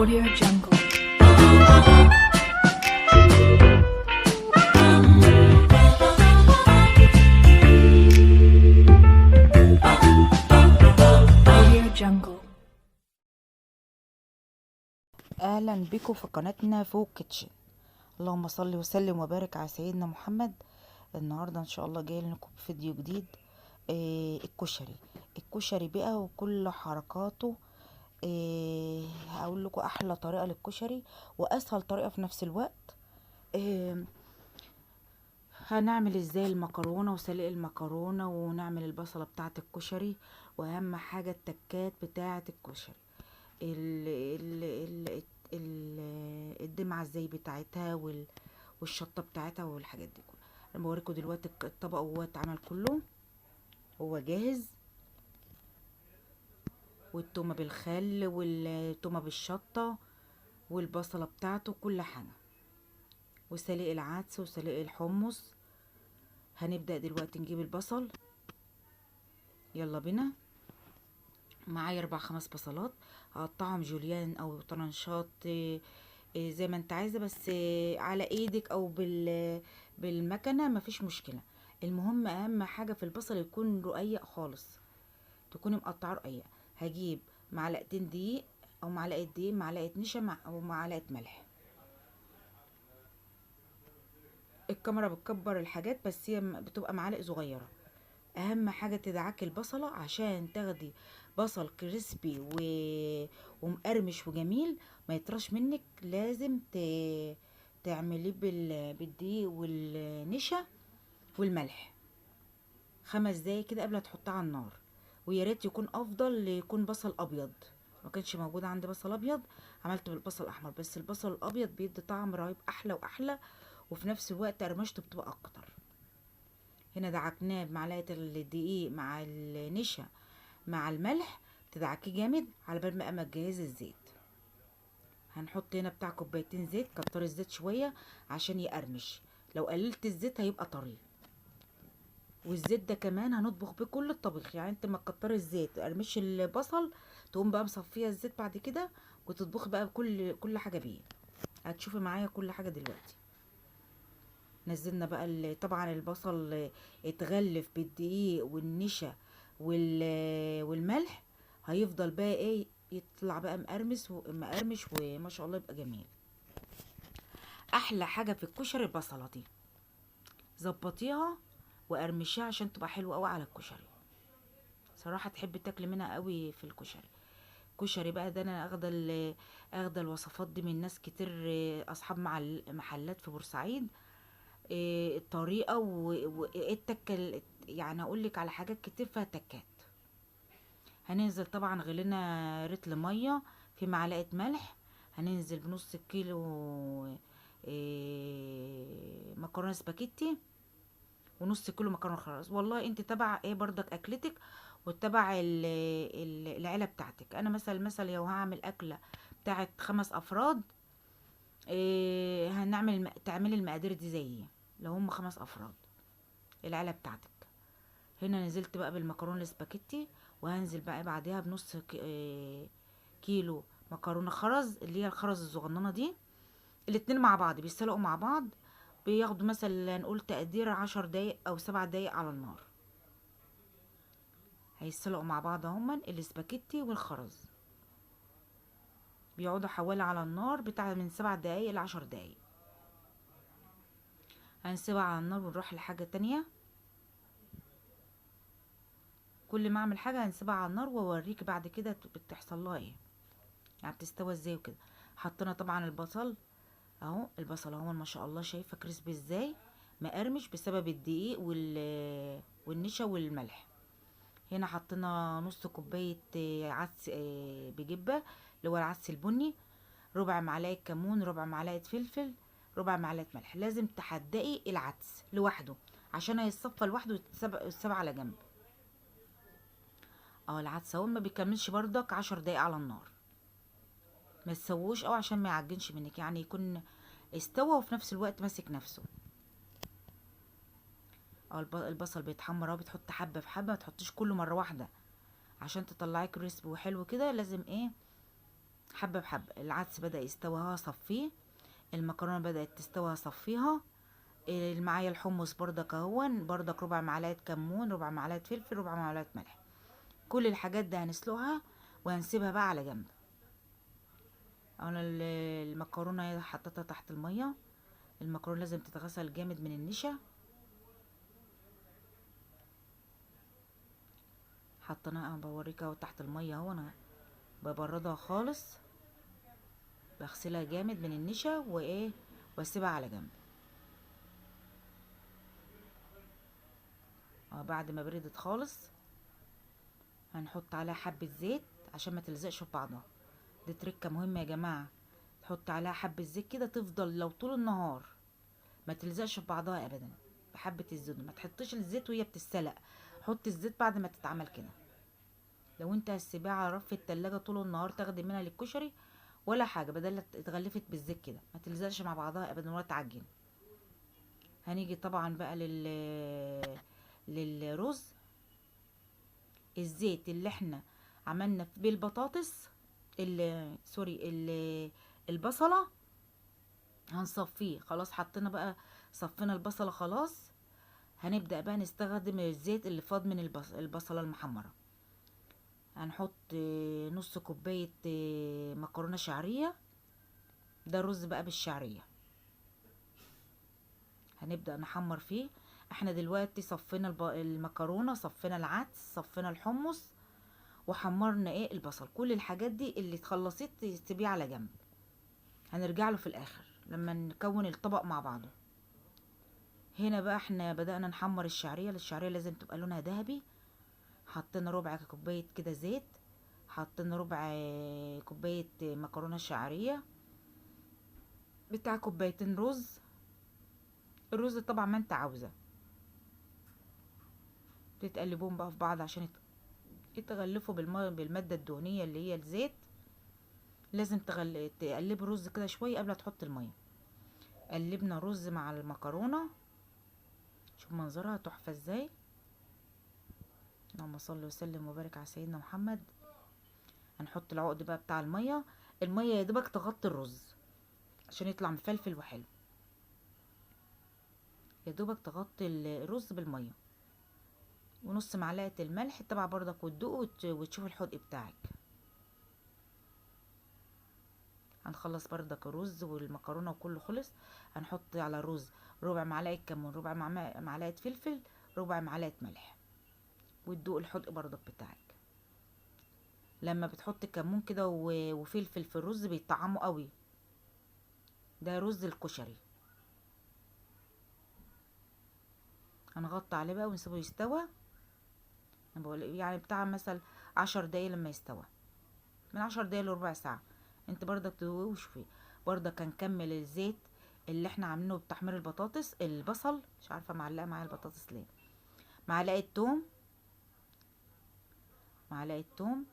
Audio Jungle. Audio Jungle. اهلا بكم في قناتنا فوق كيتشن. اللهم صل وسلم وبارك على سيدنا محمد. النهارده ان شاء الله جاي لكم فيديو جديد، الكشري. الكشري بقى وكل حركاته. هقول لكم احلى طريقه للكشري واسهل طريقه في نفس الوقت. هنعمل ازاي المكرونه وسلق المكرونه، ونعمل البصله بتاعه الكشري، واهم حاجة التكات بتاعه الكشري، ال ال ال ال الدمعة ازاي بتاعتها والشطه بتاعتها والحاجات دي كلها. انا بوريكم دلوقتي الطبق وهو اتعمل كله، هو جاهز، والتومه بالخل والتومه بالشطه والبصله بتاعته كل حاجة، وسلق العدس وسلق الحمص. هنبدأ دلوقتي نجيب البصل، يلا بينا. معايا 4-5 بصلات، هقطعهم جوليان او طرنشات، زي ما انت عايزه، بس على ايدك او بالمكنه مفيش مشكلة. المهم اهم حاجة في البصل يكون رقيق خالص، تكوني مقطعه رقيق. هجيب معلقتين دقيق او معلقه دقيق، معلقه نشا او معلقه ملح. الكاميرا بتكبر الحاجات بس هي بتبقى معالق صغيرة. اهم حاجة تدعكي البصله عشان تاخدي بصل كريسبي ومقرمش وجميل، ما يطرش منك. لازم تعمليه بالدقيق والنشا والملح 5 دقايق كده قبل ما تحطها على النار. ويا ريت يكون افضل يكون بصل ابيض، ما كانش موجود عندي بصل ابيض عملته بالبصل الاحمر، بس البصل الابيض بيدي طعم رهيب احلى واحلى، وفي نفس الوقت قرمشته بتبقى اكتر. هنا دعكناه بمعلقه الدقيق مع النشا مع الملح، بتدعكيه جامد على بال ما تجهزي الزيت. هنحط هنا بتاع 2 زيت، كتري الزيت شوية عشان يقرمش، لو قللت الزيت هيبقى طري. والزيت ده كمان هنطبخ بيه كل الطبيخ، يعني انت ما تكتري الزيت تقرمشي البصل، تقوم بقى مصفيه الزيت بعد كده وتطبخي بقى كل حاجة بيه. هتشوفي معايا كل حاجة دلوقتي. نزلنا بقى طبعا البصل اتغلف بالدقيق والنشا والملح، هيفضل بقى ايه، يطلع بقى مقرمش ومقرمش وما شاء الله يبقى جميل. احلى حاجة في الكشري البصله دي، ظبطيها وقرمشيها عشان تبقى حلوة قوي على الكشري. صراحة تحبي تاكلي منها قوي في الكشري. كشري بقى ده انا اخده الوصفات دي من ناس كتير، اصحاب محلات في بورسعيد، الطريقة والتكه، يعني اقول لك على حاجات كتير فيها تكات. هننزل طبعا غلينا رتل مية في معلقه ملح، هننزل بنص كيلو مكرونه سباكيتي ونص كيلو مكرونه خلاص. والله انت تبع ايه برضك اكلتك وتبع العيلة بتاعتك. انا مثلا لو هعمل اكله بتاعت 5 افراد، هنعمل تعملي المقادير دي زيي لو هم 5 افراد العيلة بتاعتك. هنا نزلت بقى بالمكرونه السباكيتي، وهنزل بقى بعديها بنص كيلو مكرونه خرز، اللي هي الخرز الصغننه دي. الاتنين مع بعض بيتسلقوا مع بعض، بياخدوا مثلا نقول تقدير 10 دقايق او 7 دقايق على النار، هيتسلقوا مع بعض هما الاسباجيتي والخرز، بيقعدوا حوالي على النار بتاع من 7 دقايق ل10 دقايق. هنسيبها على النار ونروح لحاجة تانية. كل ما اعمل حاجة هنسيبها على النار واوريك بعد كده بتحصل لها ايه، يعني بتستوى ازاي وكده. حطينا طبعا البصل اهو، البصل اهو ما شاء الله شايفه كريسبي ازاي، مقرمش بسبب الدقيق والنشا والملح. هنا حطينا نص كوباية عدس بجبه اللي هو العدس البني، ربع معلقه كمون، ربع معلقه فلفل، ربع معلقه ملح. لازم تحدقي العدس لوحده عشان هيتصفى لوحده ويتساب على جنب. العدس اهو ما بيكملش بردك 10 دقايق على النار، ما تسووش قوي عشان ما يعجنش منك، يعني يكون استوى وفي نفس الوقت ماسك نفسه. البصل بيتحمر اهو، بتحط حبه في حبه، ما تحطيش كله مرة واحدة عشان تطلعيه كريسبي وحلو كده. لازم ايه حبه بحبه. العدس بدأ يستوي هصفيه، المكرونه بدأت تستوي هصفيها. معايا الحمص بردك اهون، بردك ربع معلقه كمون، ربع معلقه فلفل، ربع معلقه ملح. كل الحاجات ده هنسلقها وهنسيبها بقى على جنب. انا المكرونه حطيتها تحت المية. المكرونه لازم تتغسل جامد من النشا. حطيناها، انا بوريك اهو تحت المية اهو، انا ببردها خالص، بغسلها جامد من النشا وايه، واسيبها على جنب. بعد ما بردت خالص هنحط عليها حبة زيت عشان ما تلزقش في بعضها. دي تركة مهمة يا جماعة، تحط عليها حبة زيت كده، تفضل لو طول النهار ما تلزقش في بعضها ابدا. بحبة الزيت، ما تحطيش الزيت وهي بتتسلق، حط الزيت بعد ما تتعمل كده. لو انت هتسيبيها على رف التلاجة طول النهار تاخدي منها للكشري ولا حاجة، بدل اتغلفت بالزيت كده ما تلزقش مع بعضها ابدا ولا تعجن. هنيجي طبعا بقى للرز. الزيت اللي احنا عملنا بيه البطاطس، البصلة هنصفيه خلاص. حطينا بقى، صفينا البصلة خلاص. هنبدأ بقى نستخدم الزيت اللي فاض من البصلة المحمرة. هنحط نص كوباية مكرونة شعرية، ده رز بقى بالشعرية. هنبدأ نحمر فيه. احنا دلوقتي صفينا المكرونة، صفينا العدس، صفينا الحمص، وحمرنا ايه البصل. كل الحاجات دي اللي اتخلصت تسيبيه على جنب، هنرجع له في الاخر لما نكون الطبق مع بعضه. هنا بقى احنا بدأنا نحمر الشعرية. الشعرية لازم تبقى لونها ذهبي. حطينا ربع كوباية كده زيت، حطينا ربع كوباية مكرونة شعرية، بتاع كوبايتين رز. الرز طبعا ما انت عاوزة، تتقلبوهم بقى في بعض عشان يتغلفوا بالمادة الدهنية اللي هي الزيت. لازم تقلبي الرز كده شوية قبل ما تحط المية. قلبنا رز مع المكرونة، شوف منظرها تحفة ازاي. اللهم صل وسلم وبارك على سيدنا محمد. هنحط العقد بقى بتاع المية. المية يا دوبك تغطي الرز عشان يطلع مفلفل وحلو. يا دوبك تغطي الرز بالمية، ونص معلقة الملح تبع بردك، وتدوق وتشوف الحدق بتاعك. هنخلص بردك الرز والمكرونة وكله خلص. هنحط على الرز ربع معلقة كمون، ربع معلقة فلفل، ربع معلقة ملح، وتدوق الحدق بردك بتاعك. لما بتحط كمون كده وفلفل في الرز بيطعموا قوي. ده رز الكشري. هنغطي عليه بقى ونسيبه يستوى. انا بقول يعني بتاع مثلا 10 دقايق لما يستوى، من 10 دقايق لربع ساعة. انت بردك تدوقي وشوفي. بردك هنكمل الزيت اللي احنا عاملينه بتحمير البطاطس، البصل. مش عارفه معلقه معايا البطاطس ليه. معلقه توم، معلقه توم.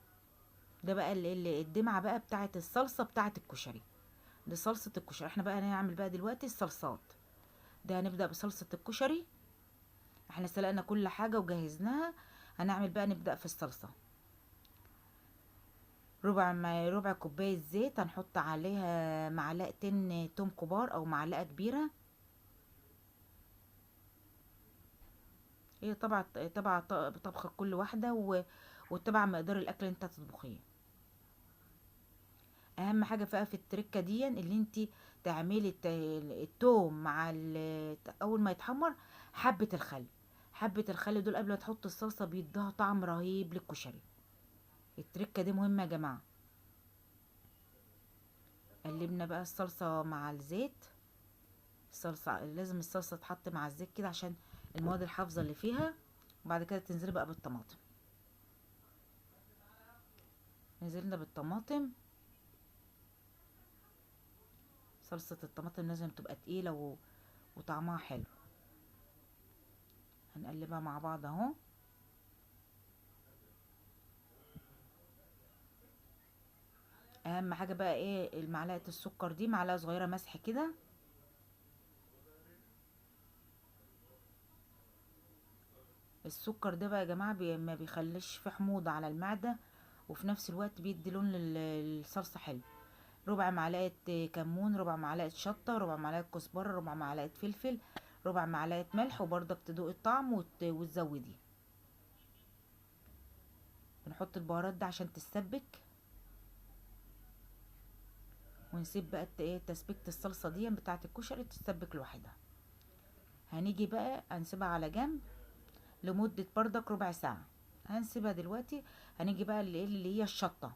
ده بقى اللي الدمعة بقى بتاعه الصلصه بتاعه الكشري. دي صلصه الكشري. احنا بقى هنعمل بقى دلوقتي الصلصات. ده هنبدا بصلصه الكشري. احنا سلقنا كل حاجة وجهزناها. هنعمل بقى، نبدا في الصلصه. ربع كوباية زيت، هنحط عليها معلقتين توم كبار او معلقه كبيرة. هي طبعا تبع طبخه كل واحدة وتبع مقدار الاكل اللي انت هتطبخيه. اهم حاجة بقى في التركة دي اللي انت تعملي التوم مع اول ما يتحمر حبه الخل. حبه الخل دول قبل ما تحط الصلصه بيديها طعم رهيب للكشري. التركة دي مهمة يا جماعة. قلبنا بقى الصلصه مع الزيت. الصلصه لازم الصلصه تتحط مع الزيت كده عشان المواد الحافظة اللي فيها. وبعد كده تنزلي بقى بالطماطم. نزلنا بالطماطم. صلصه الطماطم لازم تبقى تقيلة وطعمها حلو. هنقلبها مع بعض اهو. اهم حاجة بقى ايه، المعلقة السكر دي معلقه صغيرة مسح كده. السكر ده بقى يا جماعة ما بيخليش في حموضه على المعدة، وفي نفس الوقت بيدي لون للصلصه حلو. ربع معلقه كمون، ربع معلقه شطه، ربع معلقه كزبره، ربع معلقه فلفل، ربع معلقه ملح، وبرضك تدوقي الطعم وتزودي. بنحط البهارات ده عشان تتسبك، ونسيب بقى تسبيكه الصلصه دي بتاعه الكشري تتسبك لوحدها. هنيجي بقى هنسيبها على جنب لمدة بردك ربع ساعة، هنسيبها دلوقتي. هنيجي بقى اللي هي الشطه.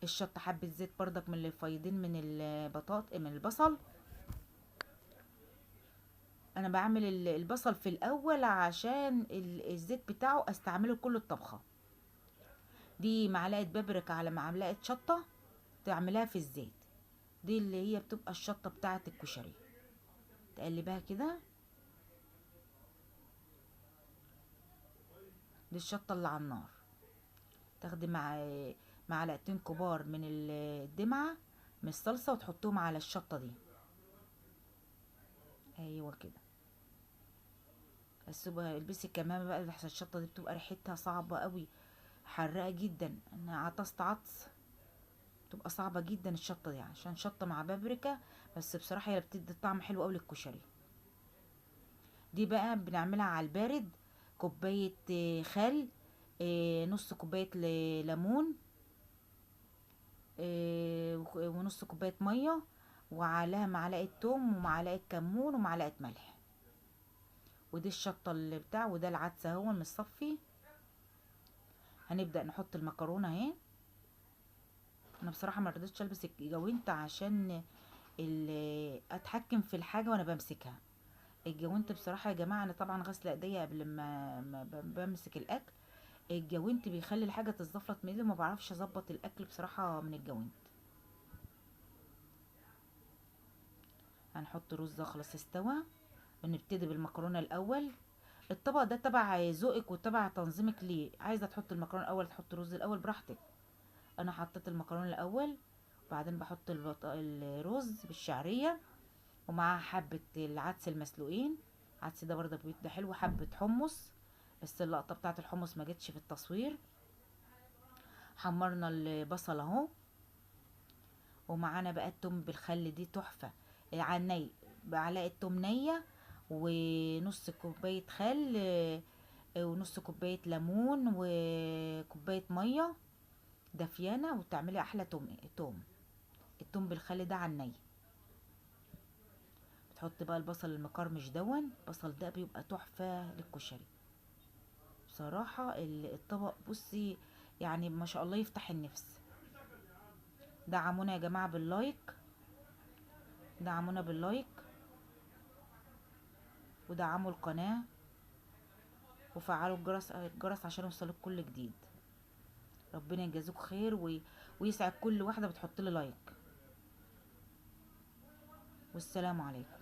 الشطه حبه زيت بردك من اللي فايضين من البطاط من البصل. انا بعمل البصل في الاول عشان الزيت بتاعه استعمله كل الطبخة. دي معلقه بابريكا على معلقه شطه تعملها في الزيت، دي اللي هي بتبقى الشطه بتاعه الكشري. تقلبها كده، دي الشطه اللي على النار. تاخدي مع معلقتين كبار من الدمعة من الصلصه وتحطهم على الشطه دي. ايوه كده. بس البسي الكمامة بقى، لحسن الشطه دي بتبقى ريحتها صعبة قوي، حراقه جدا. انا عطست عطس، بتبقى صعبة جدا الشطه دي، عشان شطه مع بابريكا، بس بصراحة هي بتدي طعم حلو قوي للكشري. دي بقى بنعملها على البارد، كوباية خل، نص كوباية ليمون، ونص كوباية مية، وعليها معلقه توم ومعلقة كمون ومعلقة ملح. ودي الشطه اللي بتاع، وده العدس اهو المصفي. هنبدا نحط المكرونه اهي. انا بصراحة ما رضيتش البس الجوانت عشان اتحكم في الحاجة وانا بمسكها. الجوانت بصراحة يا جماعة، انا طبعا غاسله ايديا قبل ما بمسك الاكل. الجوانت بيخلي الحاجة تتزفلط من ايدي، وما بعرفش اظبط الاكل بصراحة من الجوانت. هنحط رز خلاص استوى، ونبتدي بالمكرونه الاول. الطبق ده تبع ذوقك وتبع تنظيمك ليه، عايزه تحط المكرونه الاول تحط الرز الاول براحتك. انا حطيت المكرونه الاول، وبعدين بحط الرز بالشعريه، ومعاه حبه العدس المسلوقين. العدس ده برده بيدي حلو، حبه حمص، بس اللقطة بتاعه الحمص ما جتش في التصوير. حمرنا البصل اهو، ومعانا بقى التوم بالخل، دي تحفة على الني، معلقه توم نيه ونص كوباية خل ونص كوباية ليمون وكوبايه مية دافيانه، وتعملي احلى توم. التوم بالخل ده على الني. بتحط بقى البصل المقرمش دون، البصل ده بيبقى تحفة للكشري بصراحة. الطبق بصي يعني ما شاء الله يفتح النفس. دعمونا يا جماعة بال like، دعمونا بال like، ودعموا القناة، وفعلوا الجرس عشان يوصلك كل جديد. ربنا يجازيكم خير ويسعد كل واحدة بتحط لي like. والسلام عليكم.